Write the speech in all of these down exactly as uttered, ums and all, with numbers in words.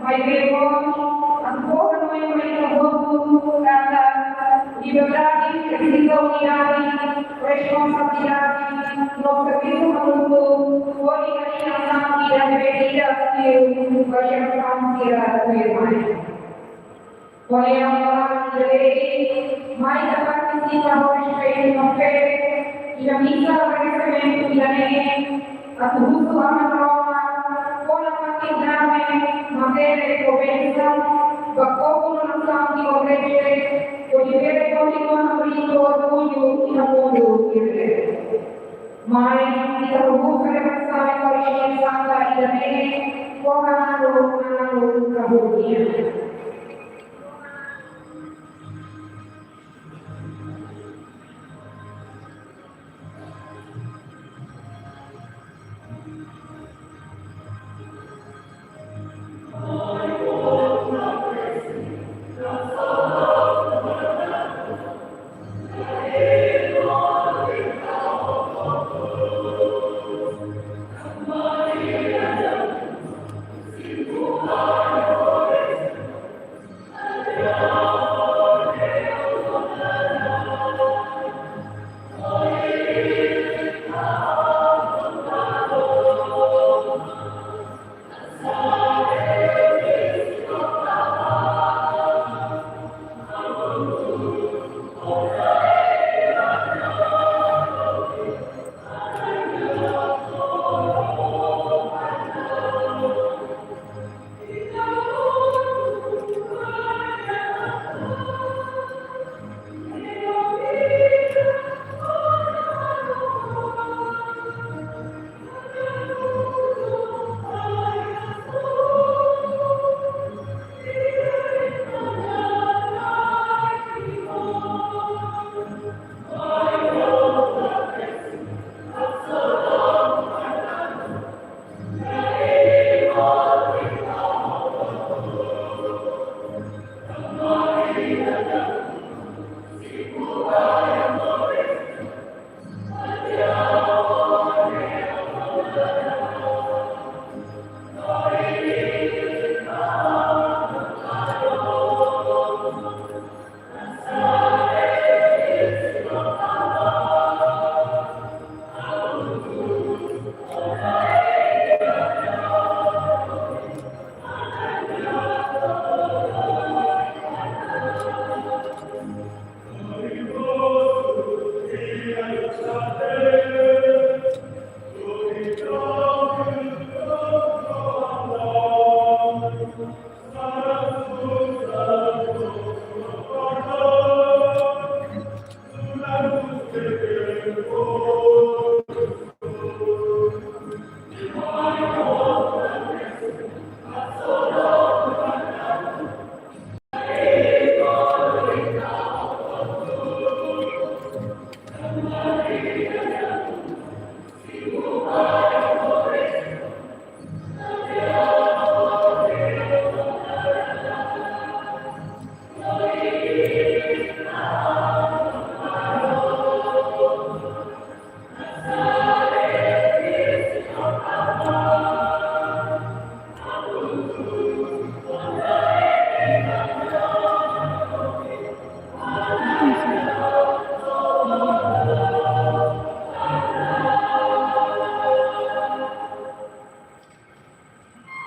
Mai bebon, atu fó-hanoin mai ita hotu katak liberdade presiza unidade, responsabilidade no servisu hamutuk hodi harii nasaun ida ne'ebé ita atiu ba jerasaun sira tuirmai. Ko'alia ba ita hotu, mai ita partisipa ho respeitu no fé iha misa agradesimentu ida-ne'e, atu husu Aman Maromak fó nafatin dame, matenek ho bensaun ba povu no nasaun Timor-Leste, hodi bele kontinua hamriik ho orgullu iha mundu ida-ne'e. Mai ita husu reflesaun Eukaristia Santa ida-ne'e ho hananu-hananu kahur nian.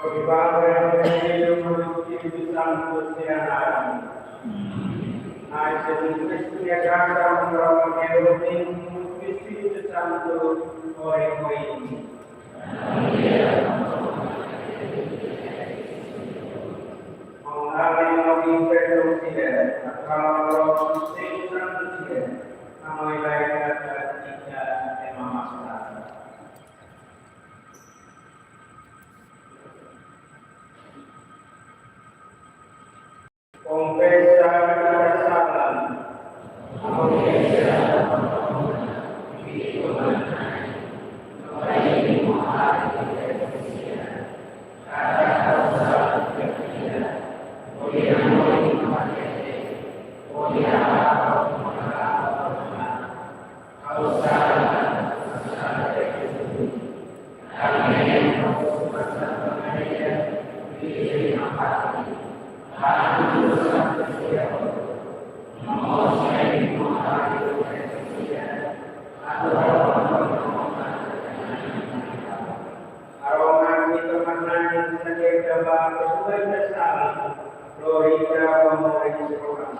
Hodi Papa, Filho no Espírito Santo, será. Ai, Jesus Cristo, minha graça, amor, amor, Deus, Espírito Santo, ore por mim. Amen. Amen. Amen. Konfesa ita-nia sala. Aroma kita manani sendiri dapat sesuai dasar. Glorita pamore di sekolah.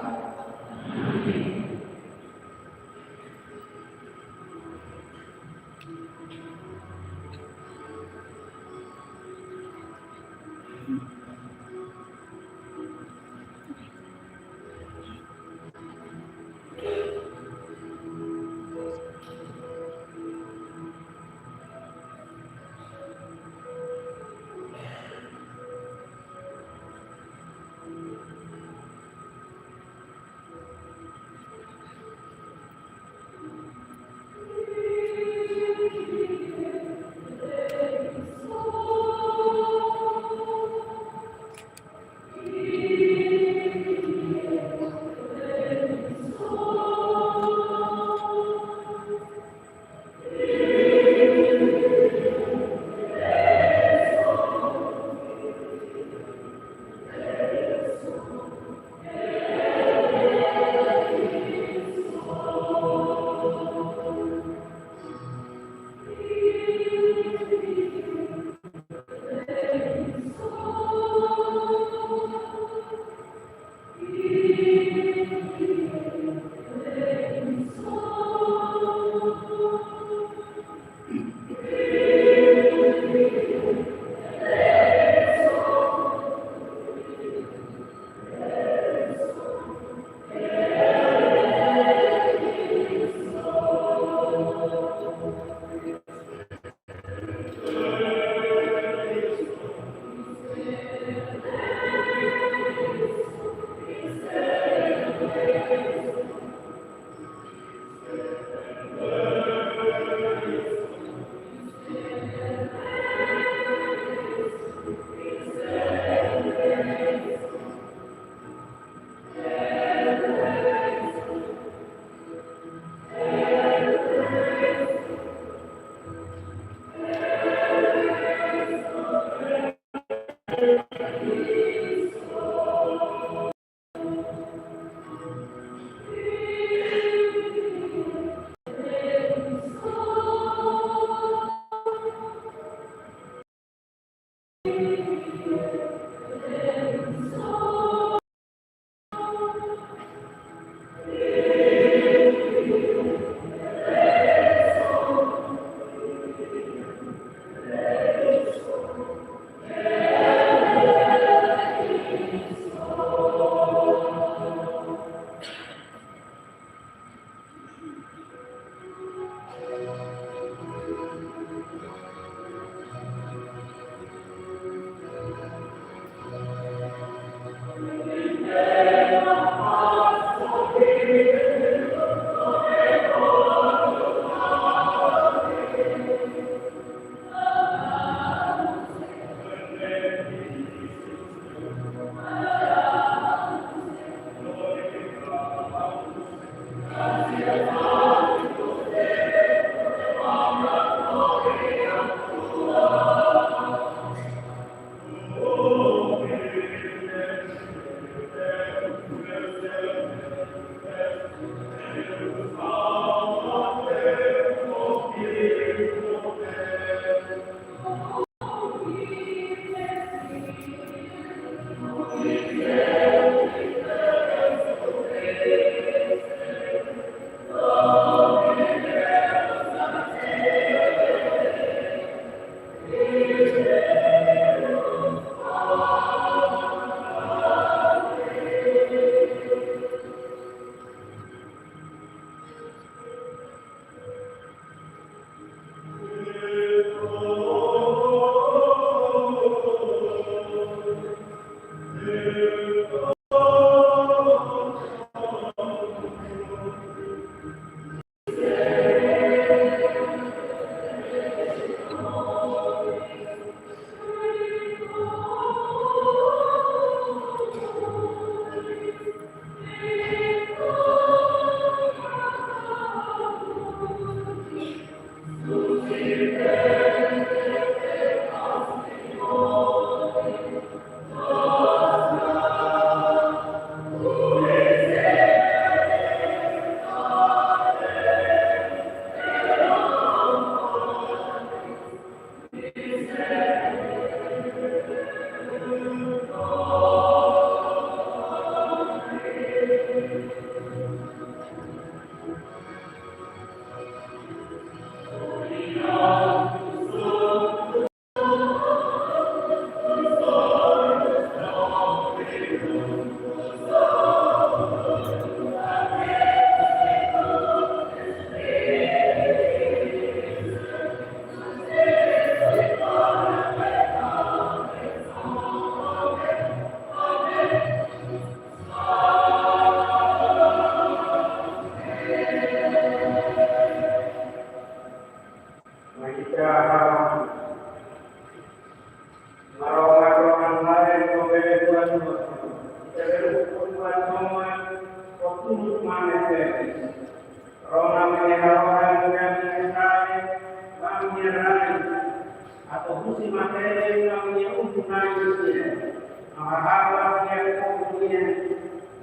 Hahán iha povu nian,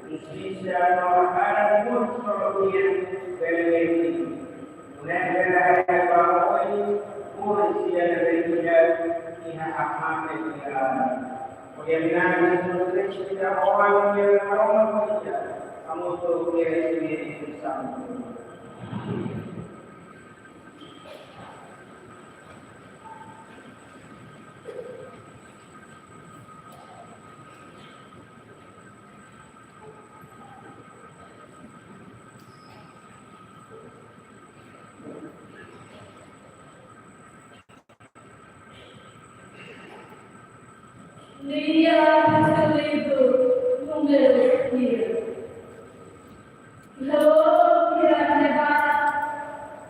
justisa no hakarak muncul iha bele-bele. Nune'e bele haree ba oin, moris iha bele-bele, iha amate iha. Oyan nang nutrisi da orang yang aroma mulia, kamu tu dia sini sama. Lia hasil livru Númeru nia. Halo, kira ne'ebá,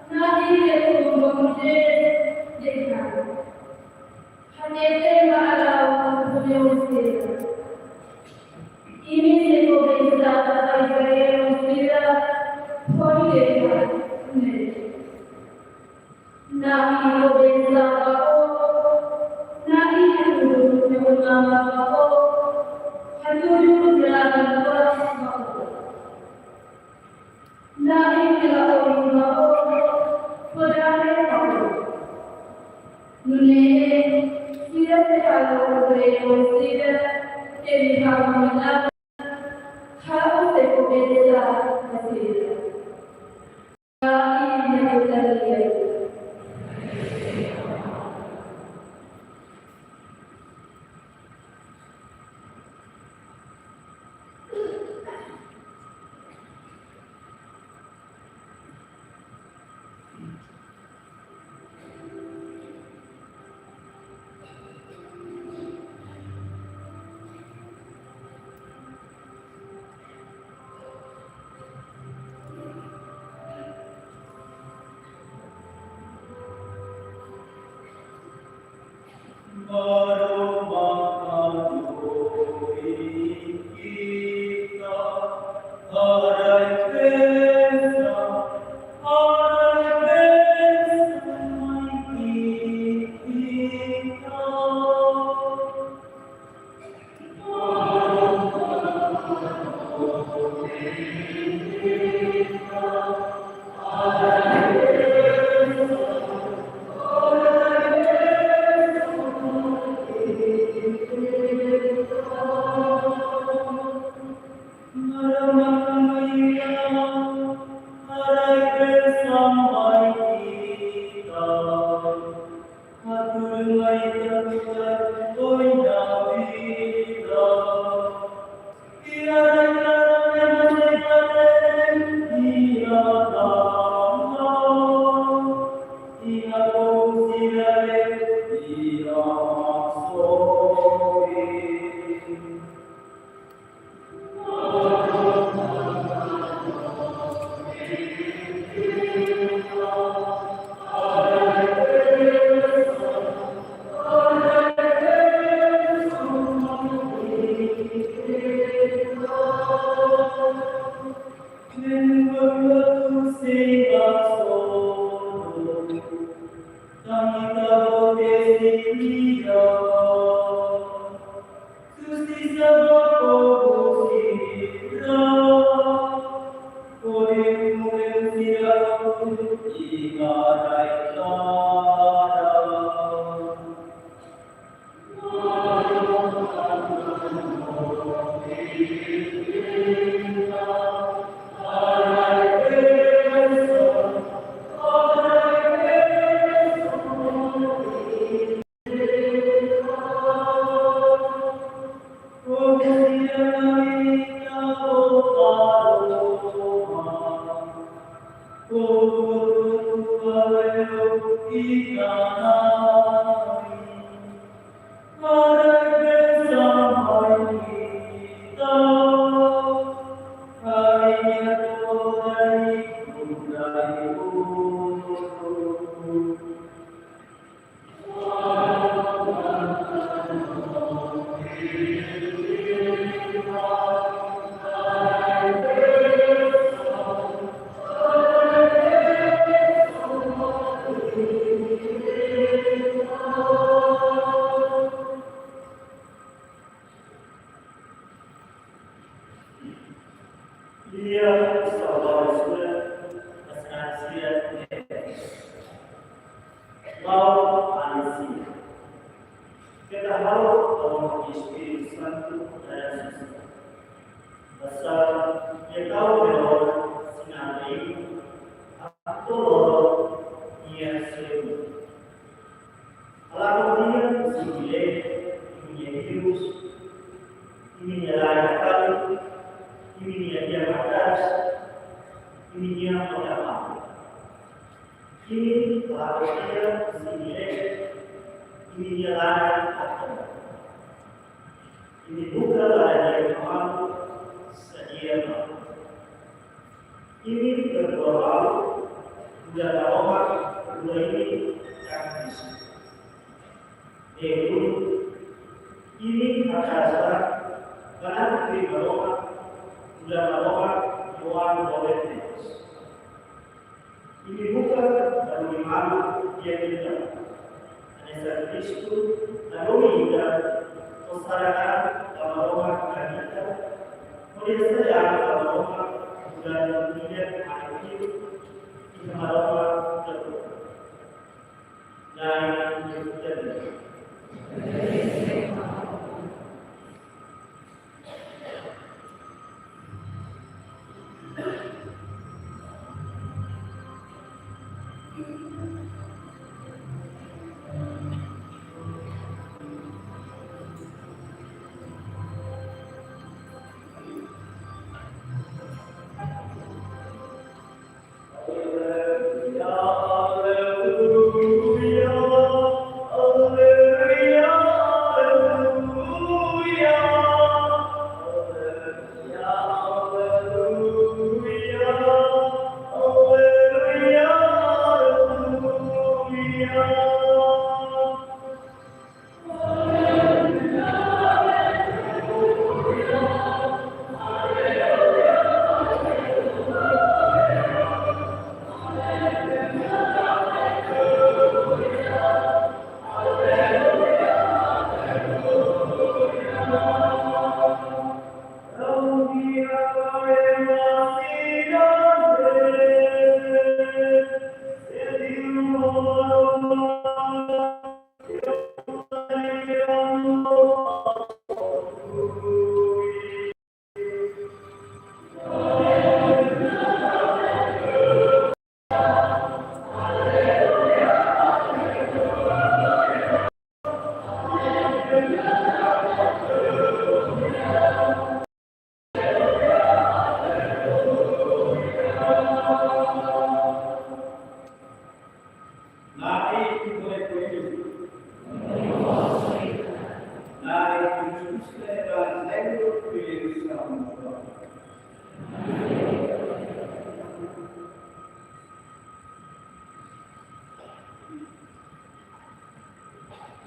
Na'i dehan ba Moisés dehan: Hatete ba Araun ho nia oan sira: Imi sei bele bensa ba Israel sira, hodi dehan ne'e: Na'i bele bensa ba ó, Na'i hatudu nia oan-aman ba ó, hatudu nia laran moras ba ó. Na'i hela oin ba ó, fó dame ba ó. Nune'e, sira sei halo Israel sira temi ha'u-nia laran, ha'u sei bele bensa ba sira. Na'i nia oan sira. Lia Salvador Sura, Asnasia, Lau Alisia. Keta halo Espíritu Santu dalam susi. Pasal Nia tau belo sina mei, atau loro Nia selu. Halakon Nia husi Nia, Nia hirus, Nia laran kali, Nia dia matas, Nia kota malu. Nia halakon Nia husi Nia, Nia laran atau. Nia buka laran Nia malu, sadia malu. Nia berdoa malu, udah Maromak, udah Nia, kan Yesus. Dulu, Nia hakarak, karena di Maromak, udah Maromak, Yohan boleh terus. Nia buka, lalu di mana dia tinggal. Hanesan Kristu, lalu ita, tosarangan, Maromak, dan ita, Maromak, dan ita, Maromak, dan ita,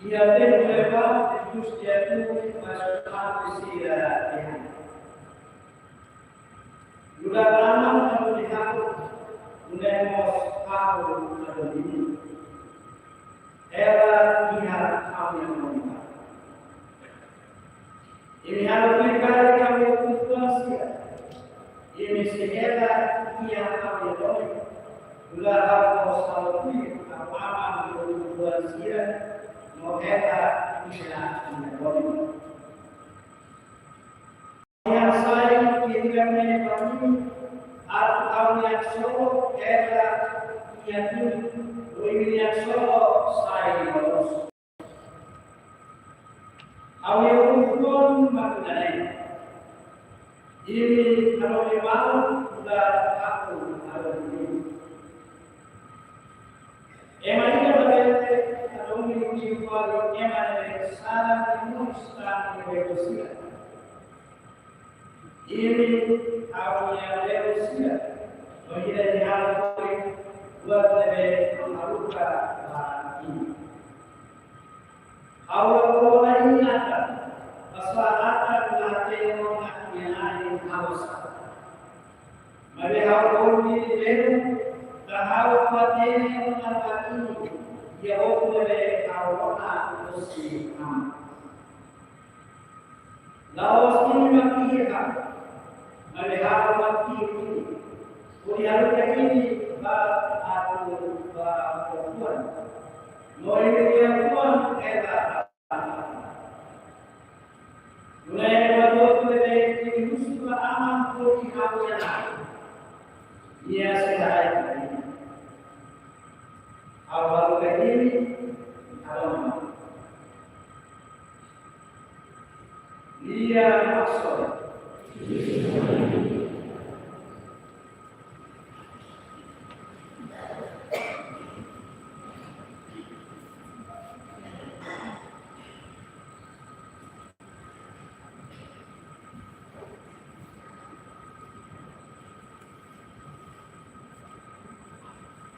Iha tempu ne'ebá, Yesus nia tun mai husi parte sira dehan: Nu'udar Aman hanoin Ha'u, nune'e mós Ha'u hanoin imi. Hela iha Ha'u-nia nonina. Imi halo tuir karik Ha'u-nia ukun-fuan sira. Imi sei hela iha Ha'u-nia domin. Nu'udar Ha'u mós halo tuir Aman hanoin ukun-fuan sira, no hela iha Ha'u-nia domin. Ha'u-nia sai, ke tidak main kami, atu Ha'u-nia solo hela iha imi, no imi-nia solo sai loloos. Ha'u-nia ukun-fuan mak ida-ne'e: imi hanoin malu, nu'udar Ha'u hanoin imi. Ema ida-ne'ebé hanoin imi fali ema ne'ebé saran no mós tan ne'ebé sira. Imi Ha'u-nia belun sira, no ida-idak halo buat ne'ebé Ha'u haruka ba imi. Ha'u la koloka imi natar, basá natar la hatene ona nia na'in halo sá. Maibé Ha'u bolu imi belun, katak Ha'u fó-hatene ona ba imi, iha okos ne'ebé Ha'u rona husi Aman. La'ós imi mak iha Ha'u, Maibé ha'u mak fiu ini. Hodi haruka ini ba atu ba atu Tuhan. No ini Tuhan ela. Mulai dari waktu itu dari ini musuh aman tu di hati yang lain. Ia sudah itu. Awal ke ini, awal. Ia maksud.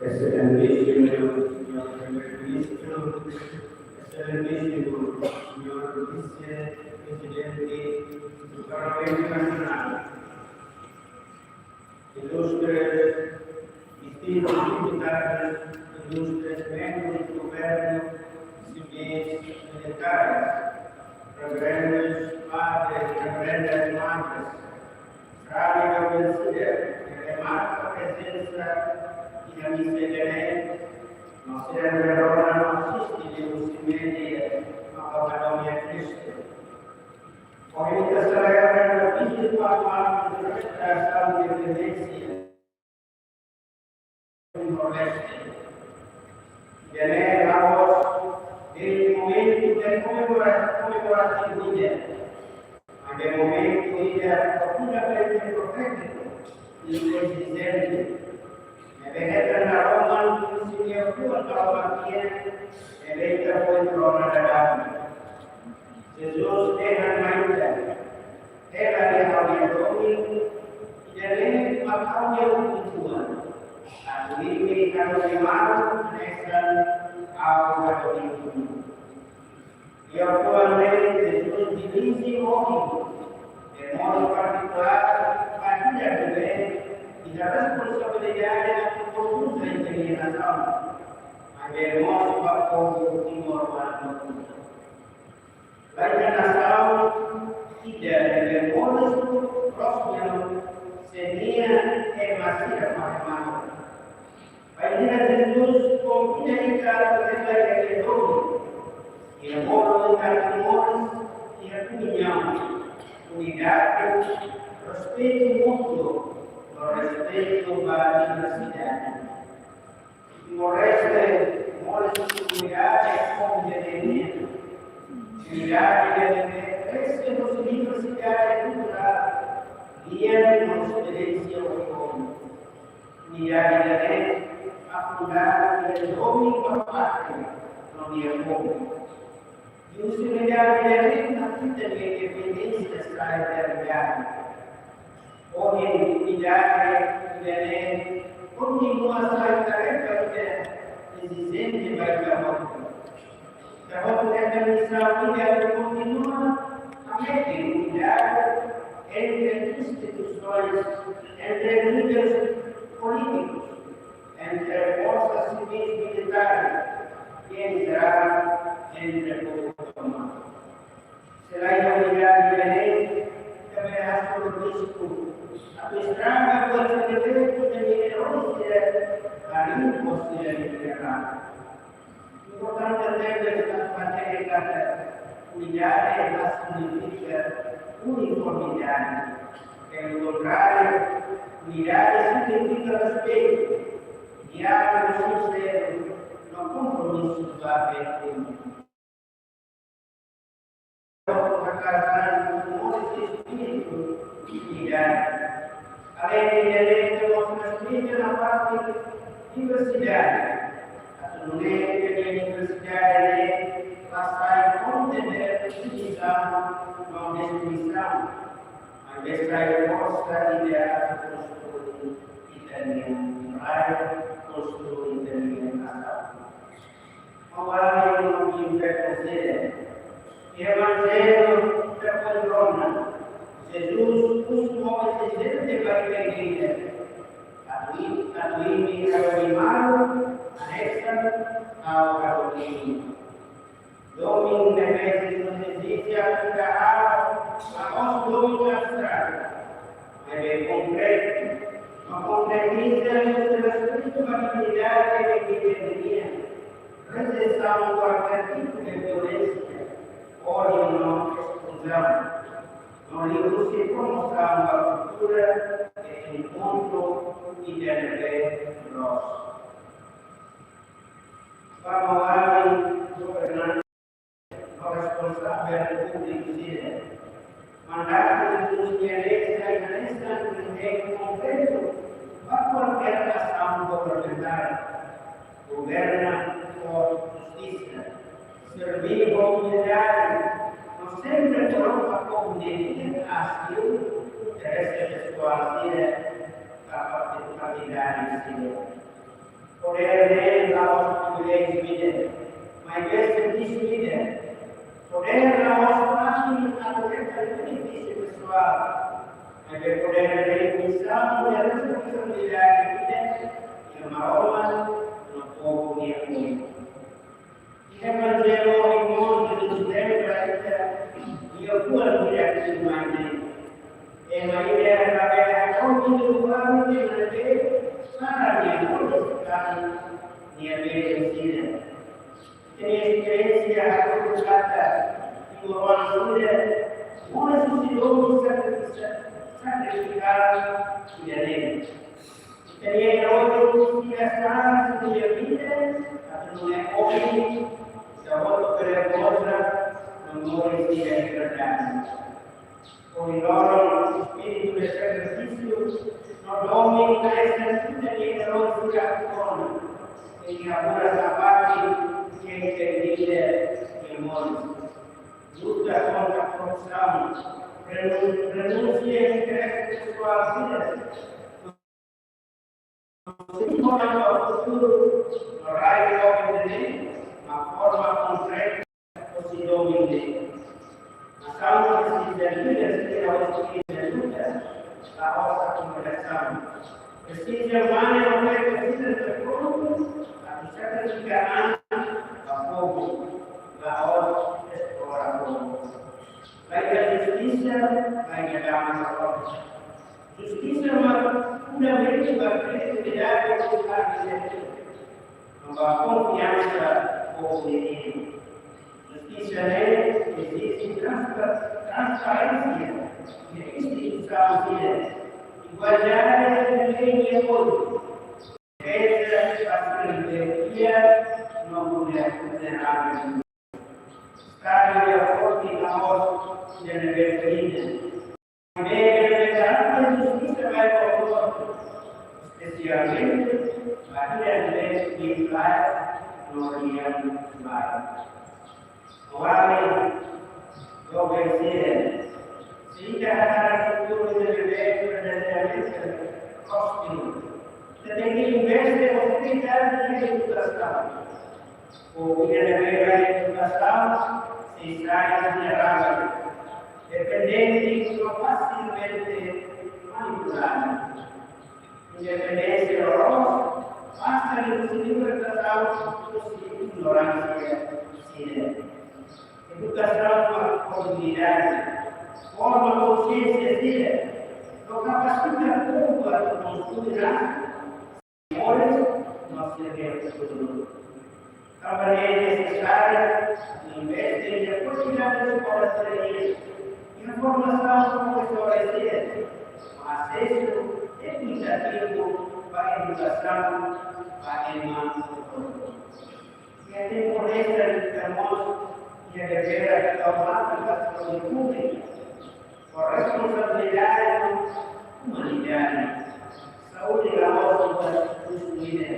Exelentíssimo Senhor Primeiro-Ministro, Exelentíssimo Senhor Vice-Presidente do Parlamento Nacional, ilustres distintos deputados, ilustres membros do governo, civis, militares, reverendos padres, reverendas madres, rádio Benzida, que remarka prezensa iha misa ida-ne'e, no sira ne'ebé rona no asiste liuhusi média, maka hadomi Kristu. Ohin ita selebra vinte e quatro anos de declaração de independência. Timor-Leste. Ida-ne'e la'ós momentu de komemora-, komemorativu ida. Maibé momentu ida profundamente profétiku i urjente. Ne'ebé hetan naroman husi Nia fuan ba uma nian, ne'ebé ita foin rona daudaun. Jesus dehan mai ita, hela iha ha'u-nia domin, ida-ne'e mak ha'u-nia ukun-fuan. Atu imi hadomi malu, hanesan ha'u hadomi imi. Iha fuan ne'e Jesus dirije ohin, de modo partikulár, ba ita bele iha responsabilidade atu kondús ita-nia nasaun, maibé mós ba povu timoroan hotu. Laiha nasaun ida ne'ebé moris prósmu se nia ema sira fahe malu. Bainhira Jesus konvida ita atu hela iha domin, Nia mós ita atu moris iha komuñaun, unidade, respeitu mútuu, no respeitu ba diversidade. Timor-Leste moris unidade, povu ida-ne'e nian. Unidade ida-ne'e krese husi diversidade kulturál, lian no esperiénsia oioin. Unidade ida-ne'e fundada iha domin ba pátria no nia povu. Husi unidade ida-ne'e mak ita-nia independénsia sai realidade. Ohin unidade ida-ne'e kontinua sai tarefa ida ezijente ba ita hotu. Ita hotu hetan misaun ida atu kontinua hametin unidade entre instituisoens, entre líderes polítikus, entre forsas sivis militares i, em geral, entre povu tomak. Se laiha unidade ida-ne'e, ita bele hasoru risku atu estraga buat sira ne'ebé ita-nia eroi sira harii ho sira-nia eroi. Importante tebes atu hatene katak unidade la signifika uniformidade. Pelu kontráriu, unidade signifika respeitu, diálogu sinseru no kompromisu ba bem komún. Por acaso, no espíritu de unidade. Além de dialeto, mós respeita na parte diversidade. Atu nune'e ita-nia diversidade ne'e la sai fonte de divizaun no destruisaun, maibé sai forsa ida atu konstrui ita-nia morais, konstrui ita-nia nasaun. Maun-alin no maun-biin feto sira, iha Evanjellu ita foin rona, Jesus husu ho ezijénsia ba ita-nia ida-idak. Atu i-, atu imi hadomi malu, hanesan ha'u hadomi imi. Domin ne'ebé Jesus ezije atu ita halo, la'ós domin abstraktu, maibé Kristen, Jesus Kristu ba dignidade no vida nian, rejeisaun kualkér tipu de violénsia, ódiu no eskluzaun, no liuhusi promosaun ba kultura de enkontru ida-ne'ebé loos. Ba maun-alin governante no responsavel públiku sira, mandatu ikus nia lei sai hanesan iha konflitu ba kualkér asaun governamentál. Governa ho justisa, serve ho umildade, no sempre koloka povu nia asaun, interese pesoál sira, ka partikularida sira. Podér ne'e la'ós priviléjiu ida, maibé servisu ida. Podér la'ós fasil atu hetan benefísiu pesoál, maibé podér ne'e misaun no responsabilidade ida iha Maromak no povu nia oin. Evanjellu ohin Jesus lembra ita iha fuan ida tuirmai ne'e. Ema ida labele hakoi nia fali ema ne'ebé sara nia moris ka nia bele sira. Ita-nia esperiénsia hatudu katak timoroan sira moris husi domin sakrifika, sakrifika ida-ne'e. Ita-nia erói sira sara sira-nia vida, atu nune'e ohin ita hotu bele goza no moris iha liberdade. Ohin loron, espíritu de sakrifísiu no domin hanesan ita-nia erói sira atu kona, nia haburas nafatin ke ita-nia vida nia moris. Luta kontra korrupsaun, renun-, renunsia interese pesoál sira, simbolu ba futuru, no rai joven ne'e mak forma konkreta husi domin ne'e. Nasaun presiza líder sira husi espíritu de luta, la'ós akomodasaun. Presiza mane no fé sira ne'ebé prontu atu sakrifika an ba povu, la'ós esplora povu. Ba iha justisa, ba iha dama no orden. Justisa mak fundamentu ba kredibilidade sosiál no ba konfiansa povu nian. Justisa ne'e ezije transpa-, transparénsia iha instituisaun sira, igualdade iha lei nia molde, defeza ba sira ne'ebé fiar no vulnera-, vulneravel. Estadu ida forte la'ós ida ne'ebé domina. Maibé ida ne'ebé garante justisa ba igualdade, espesialmente ba ida ne'ebé nia fraku no nia fraku. Ohin, joven sira, se ita hakarak futuru ida ne'ebé verdadeiramente prósperu, ita tenke investe oportunidade iha edukasaun. Povu ida ne'ebé la iha edukasaun sei sai vulneravel, dependente no fasilmente manipulável. Independénsia loloos basta liuhusi libertasaun husi ignoránsia sira. Edukasaun ba oportunidade, forma konsiénsia sira, no kapasita povu atu konstrui nasaun, moris no sira-nia futuru. Tanba ne'e nesesáriu investe iha kualidade eskola sira-nian, iha formasaun profesór sira, no asesu ekuitativu ba edukasaun ba ema hotu. Iha tempu hanesan ita mós iha devér atu tau matan ba saúde públika, ho responsabilidade no umanidade. Saúde la'ós buat kustu ida,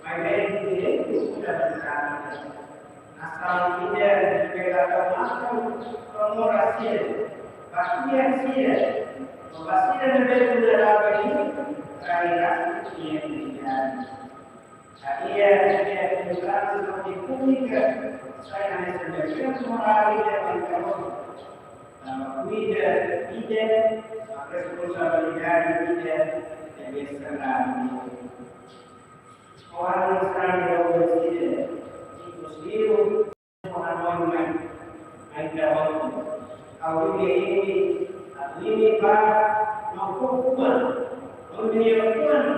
maibé direitu fundamentál ida. Nasaun ida ne'ebé la tau matan ba moras sira, ba kiak sira, no ba sira ne'ebé vulneravel nian, rai rasik nia dignidade. Ita tenke kuida saúde públika, sai hanesan devér morál ida ba ita hotu. Tanba kuida ida mak responsabilidade ida ne'ebé sagradu. Ohin, nasaun ida, ikus liu, ohin mai, mai ita hotu. Ha'u imi, imi, atu imi ba, no fó fuan, no imi-nia fuan,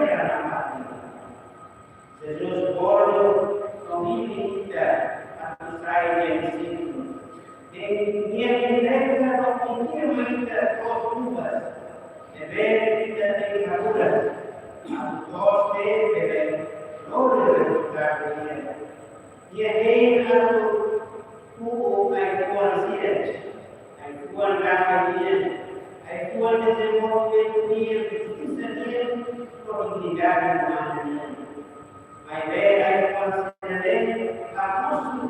Jesus bolu no hili ita atu sai nia dixípulu. Nia entrega no konfirma ita to'o tubas. Ne'ebé ita tenke haburas atu to'o sé bele lori rezultadu nian. Nia hein atu ku'u ai-fuan sira, ai-fuan dame nian, ai-fuan dezenvolvimentu nian, justisa nian, no dignidade umana nian. Maibé ai-fuan sira-ne'e la mosu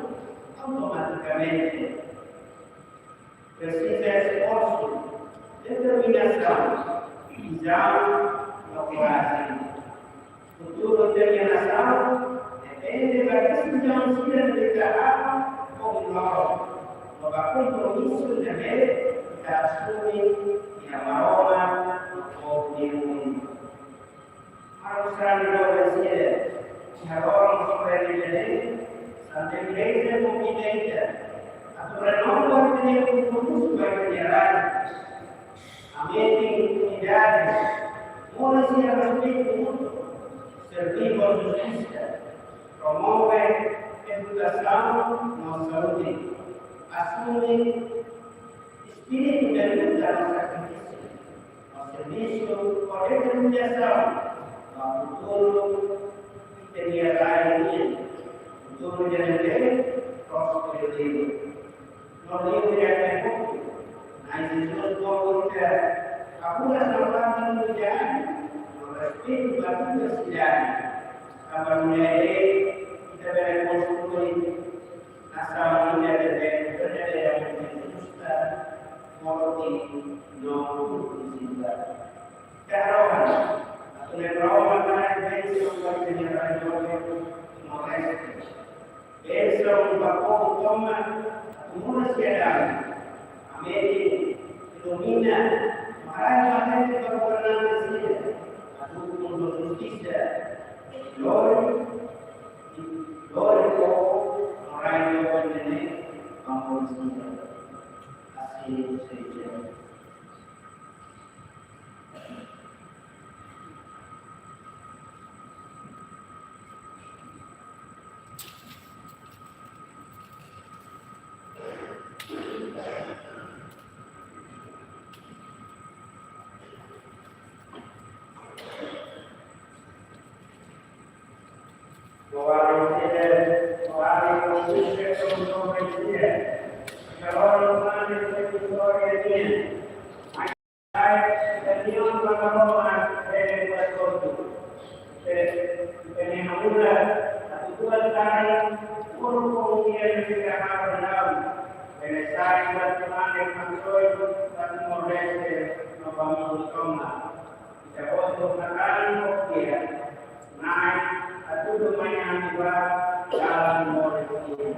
automatikamente. Presiza esforsu, determinasaun, vizaun no korajen. Futuru ita-nia nasaun depende ba desizaun sira ne'ebé ita halo ho loron, no ba kompromisu ne'ebé ita asume iha Maromak no povu nia mundu. Harus rani doben sira, iha loron soberania ne'e, Santa Igreja konvida ita atu renova ita-nia kompromisu ba ita-nia rai. Aumenta unidade, moris iha respeitu mútuo, serví ho justisa, promove edukasaun no saúde, asume espíritu de luta no sakrifísiu, no servisu ho determinasaun ba futuru ita-nia rai nian, futuru ida ne'ebé prósperu. No livre arte hotu, mas Jesus bolu ita haburas no lanta unidade, no respeitu ba diversidade. Tanba nune'e ita bele konstrui nasaun ida ne'ebé verdadeiramente justa, forte no inkluziva. Ita harohan atu Maromak fó bensaun ba ita-nia rai doben Timor-Leste. Bensaun ba povu tomak atu moris iha dame. Amen. Ilumina, marai ba ita-nia governante sira atu dukun justisa, lori, lori povu no rai doben ne'e ba moris ida. Assim seja. Ita hotu hakarak ko'alia, Na'i, hatudu mai ami ba dalan moris nian.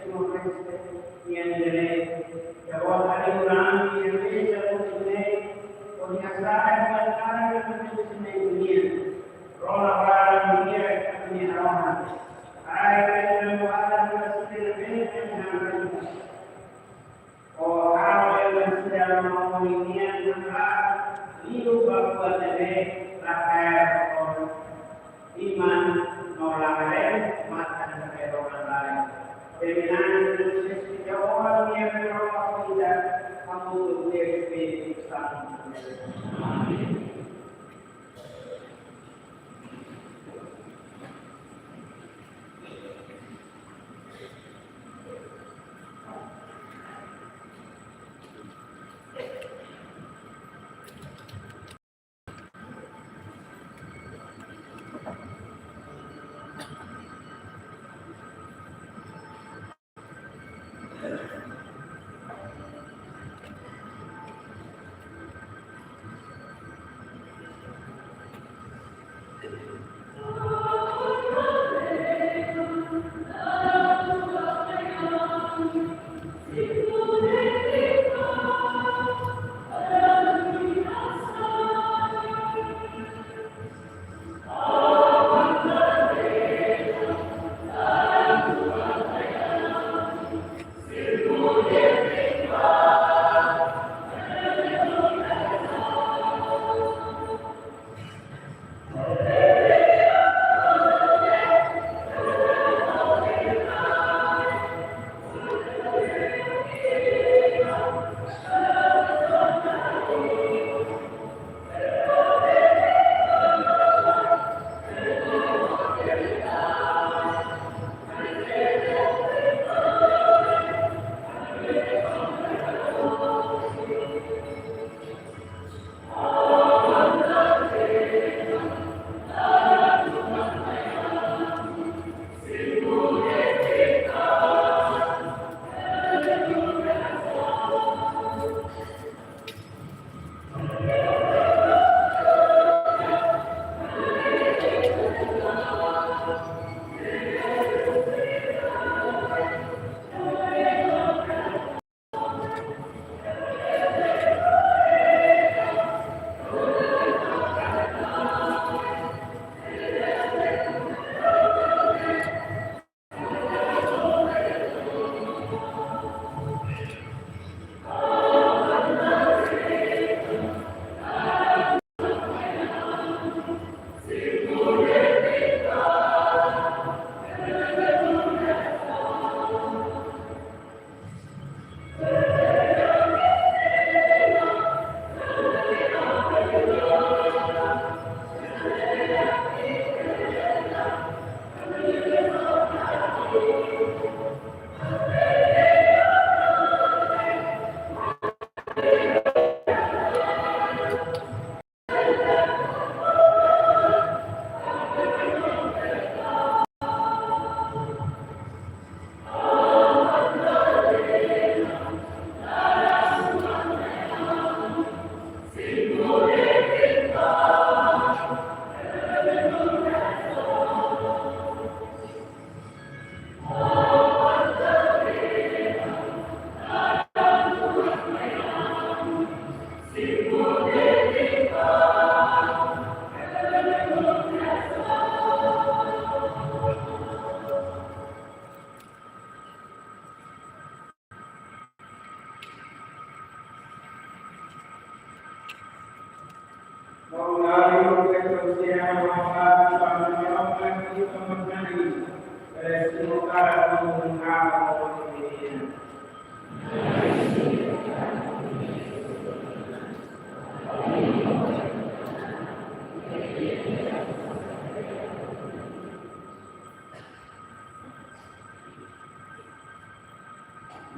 Timor-Leste nian ne'e. Ita-Boot hari'i ha'u-nia meza hotu ne'e, hodi hasa'e buat laran ne'ebé mak ita-nia. Rona barak nia ita-nia rona. Ai, ita-nia buat laran ne'ebé mak ita-nia. Ó halo ema sira mamaun nian maka liu ba buat ne'ebé la kaer ho iman no la haree matan ne'ebé rona laran. Terminasi dengan sesi Jehovah nia berdoa kita, kamu tuh Espíritu Santo. Amin.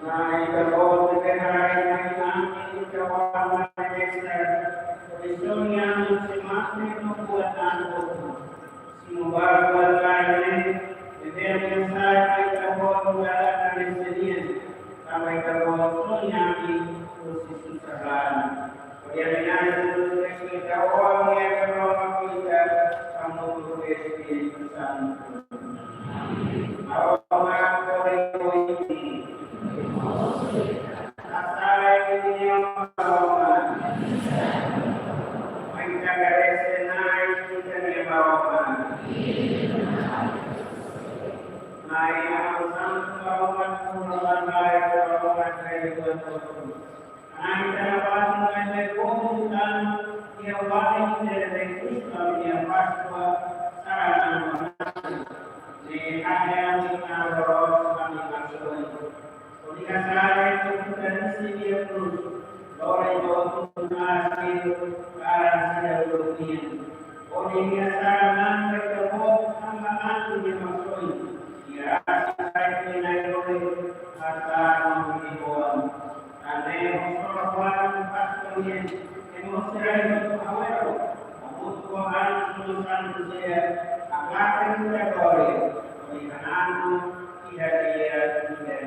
Mai ita-boot ne'ebé harii mai ami, ita-boot mai desa, hodi soña ami sei mate no buat an hotu. Simu baruk buat lain ne'e, ne'ebé ami hasai mai ita-boot barak hanesan nian, tanba ita-boot soña ami husi susar laran. Hodi ami-nia Na'i Jesus Kristu, Maromak, Espíritu Santu. Maromak, kori oin. Hasai Nia Maromak. Mai ita agradese Na'i ita-nia Maromak. Mai Aman Santu Maromak, Maromak, Maromak, Maromak, Na'i, ita-nia Na'i, Na'i, Na'i, komu tan, Nia Na'i, Nia Na'i, Kristu, ami-nia Páskua, sarani. Ne'e ita-nia Na'i, Na'i, ami-nia Na'i. Hodi hasai, hodi trisi Nia krús, lori hotu-hotu Nia krús, karan sira uluk nian. Hodi Nia sara na'an ba ita-boot, tanba Nia Na'i, Nia Na'i, Nia rasik sai Nia Na'i, Na'i, hata no Nia Na'i. Ane mostra kuat pas kalian, emosi rai tu awero, amut kuat sunu santu sia, angkat kita kori, kami kananu, iha dia, iha dia.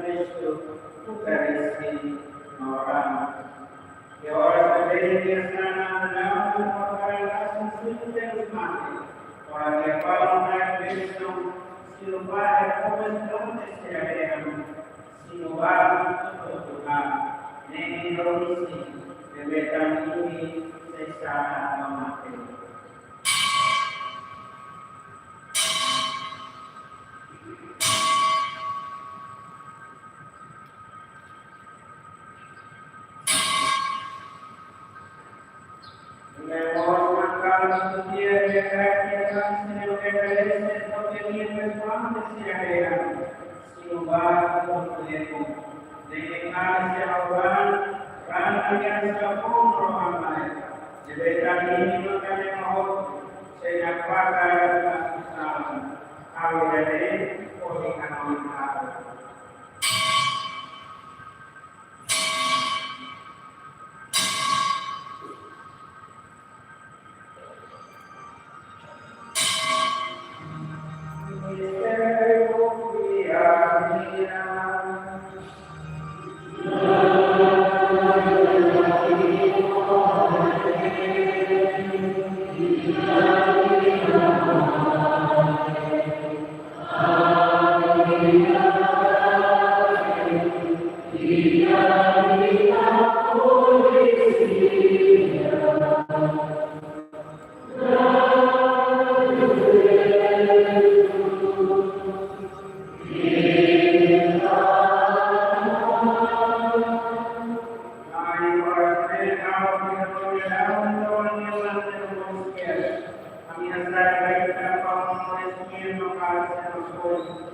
Kristu, Eukaristi, no rama. E oras ne'ebé nia sana, nia hakarak hasoru sira husi mate, hodi halo nia bensaun, sira bele komplete sira-nia, sira bele tutup Tuhan, ne'e nia rohan ne'ebé tama iha sesana no mate.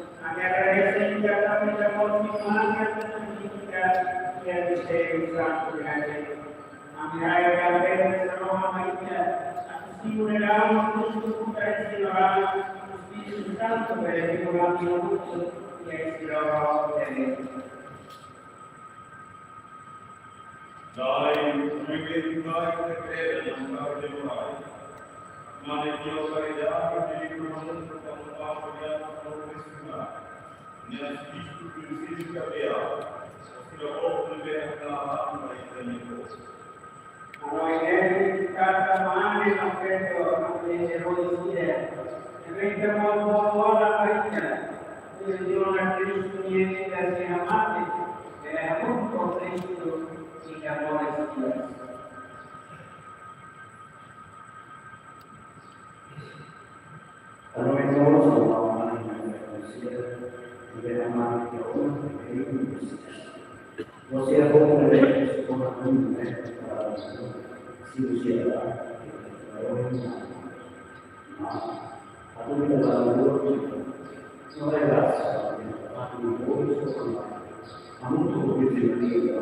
Ami agradese i konfirma Espíritu Santu. Ami agradese Roha Maria, atu simu dalam Kristu Eukaristi, Espíritu Santu, bele ami hamutuk iha isi Roha Maria. Dai, mungkin baik terkena yang kau jemai. Mana dia karidade di rumah untuk kamu yang kau terima. Nia Kristu prinsípiu kabeau, sira hotu ne'ebé haklaha mai taniko. Amo identifikata mane no feto ante herói sira, ne'ebé ita mós bolu ona ba ita, tujuan Kristu nia ida sira mate, bele hamutuk ho Kristu ita moris di'ak. Anu itu semua orang yang manusia, tidak aman, ya Allah, ya Allah. Você é bom, né? Você é bom, né? Se você é lá, mas a dúvida lá no outro, não é graça, a dúvida do outro, não é graça. Há muito orgulho de mim,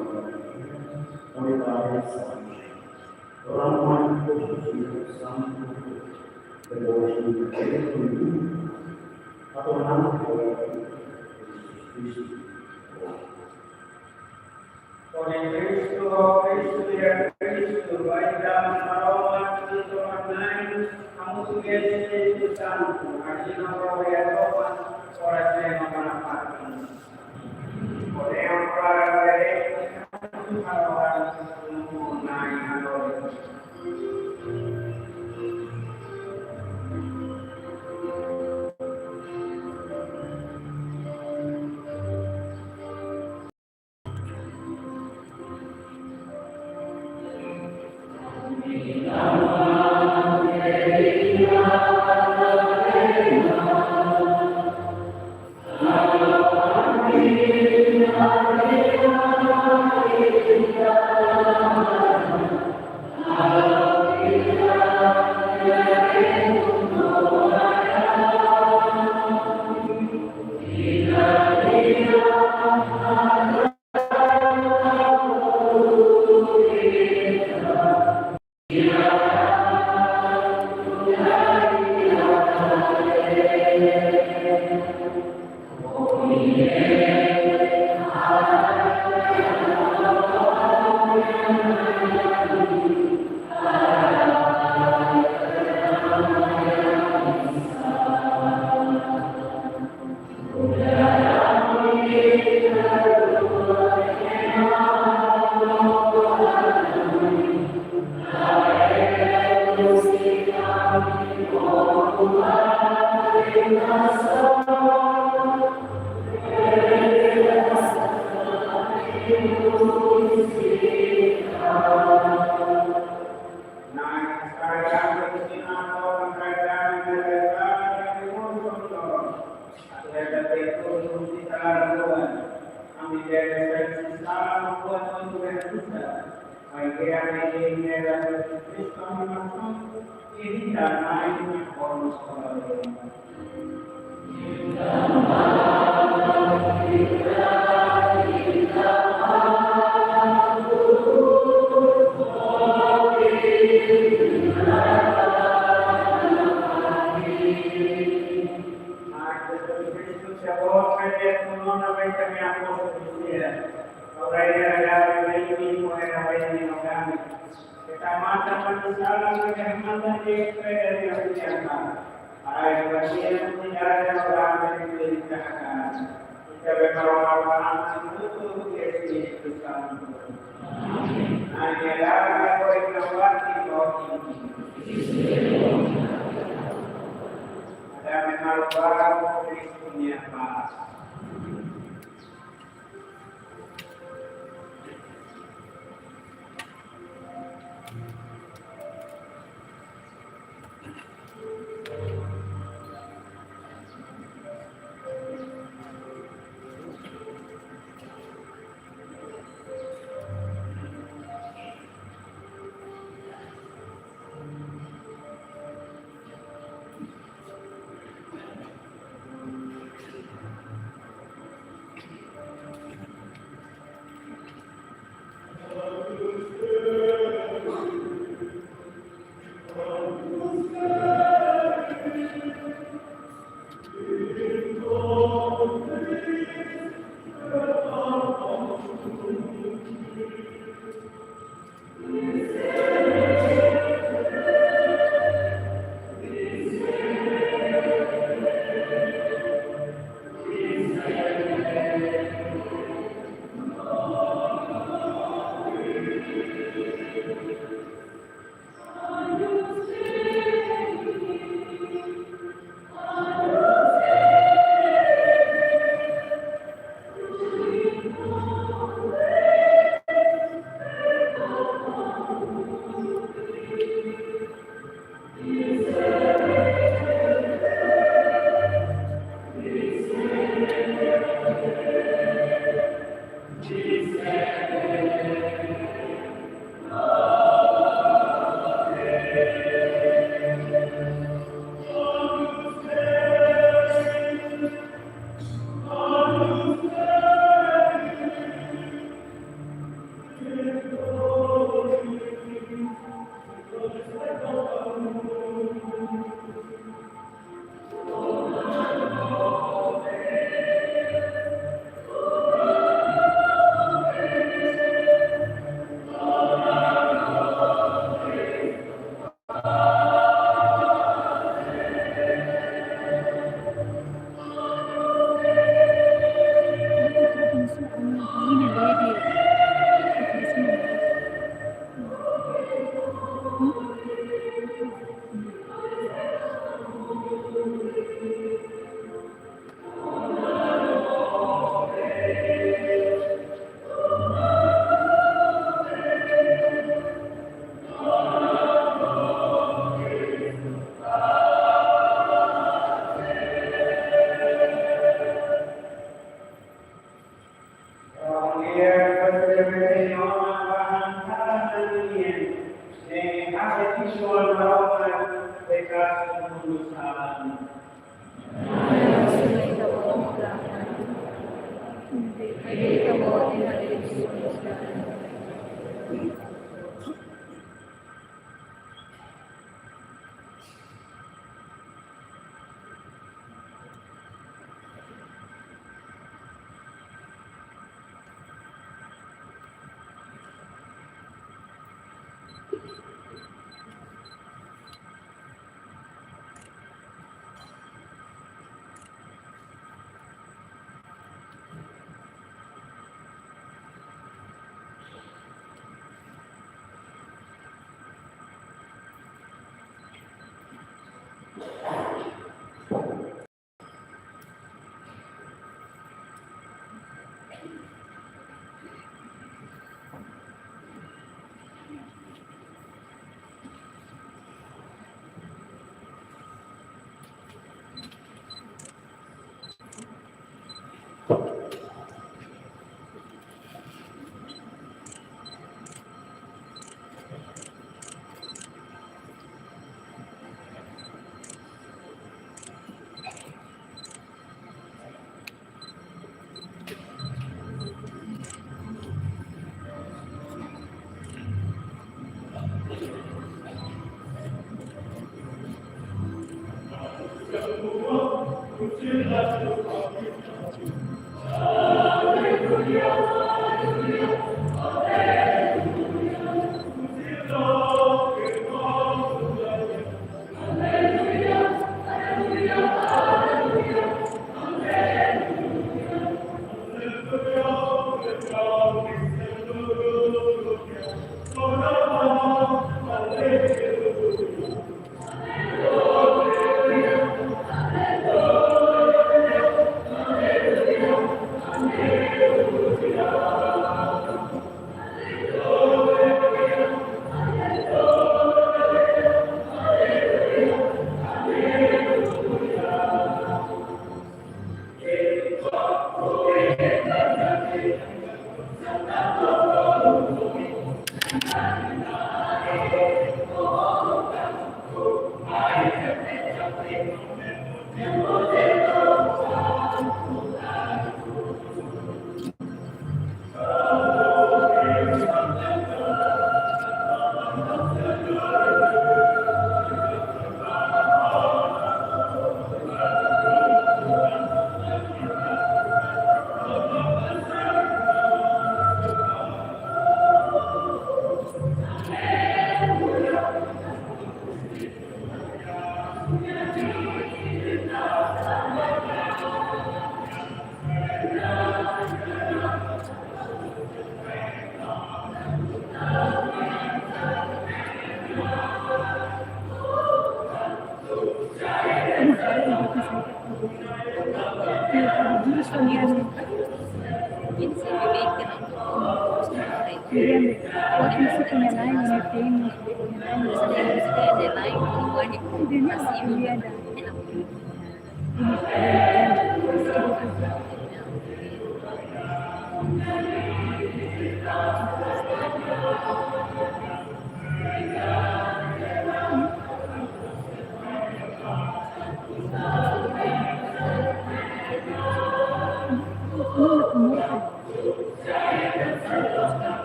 não é graça. Orang yang sangat berdoa, atau nama Kristu, Kristu, Kristu, ya Kristu, baik dalam aroma, Kristu, maknai, kamu tugas Kristu Santu, hajina roh ya Tuhan, ora saya mengenal.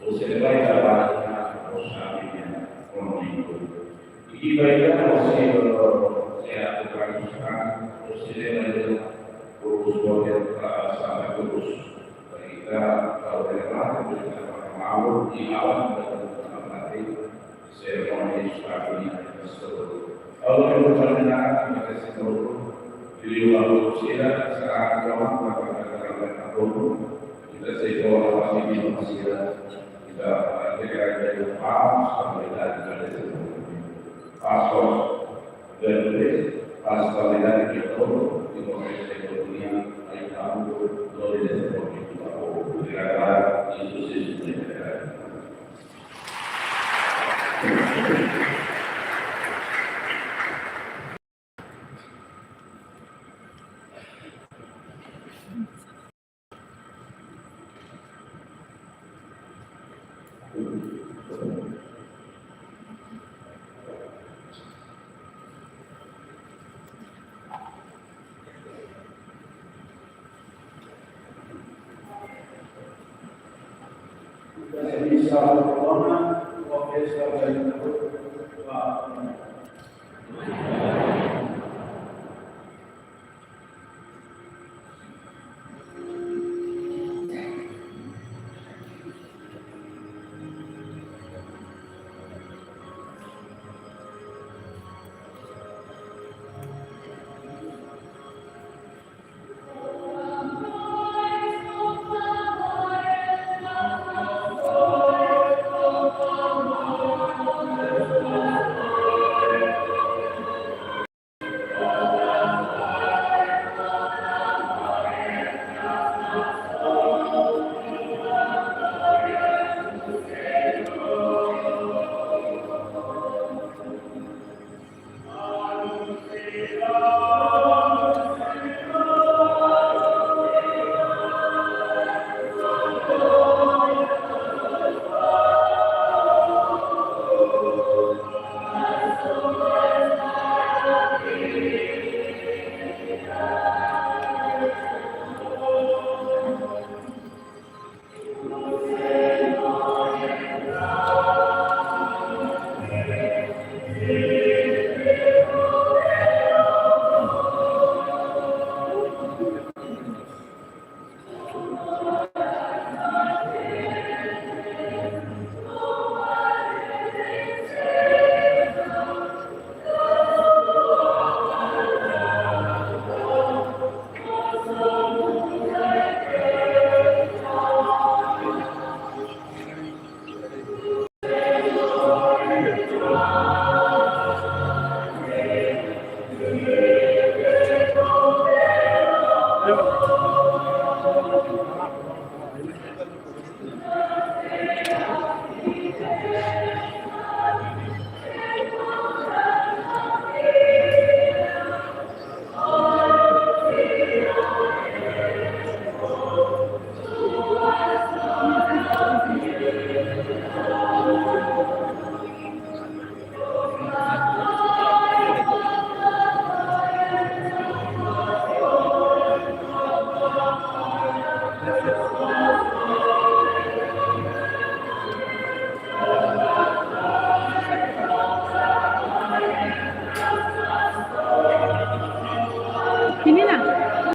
Você vai trabalhar com o sabe, com o livro. E que vai dar você, você a tocar os cantos, você vai ler os poderes para saber todos. Para que dá para o debate, para que dá para o mal, e a hora que vai dar para o debate, Seremónia para a saúde. Agora eu vou terminar com a questão de uma sira, será que é uma coisa que vai dar bom? Ita sei ko'alia husi sira, ita entrega para o passo, estabilidade para desenvolvimento. Passos verdes, estabilidade de todo, e Misa Corona, Orquestra Gaita Rupa.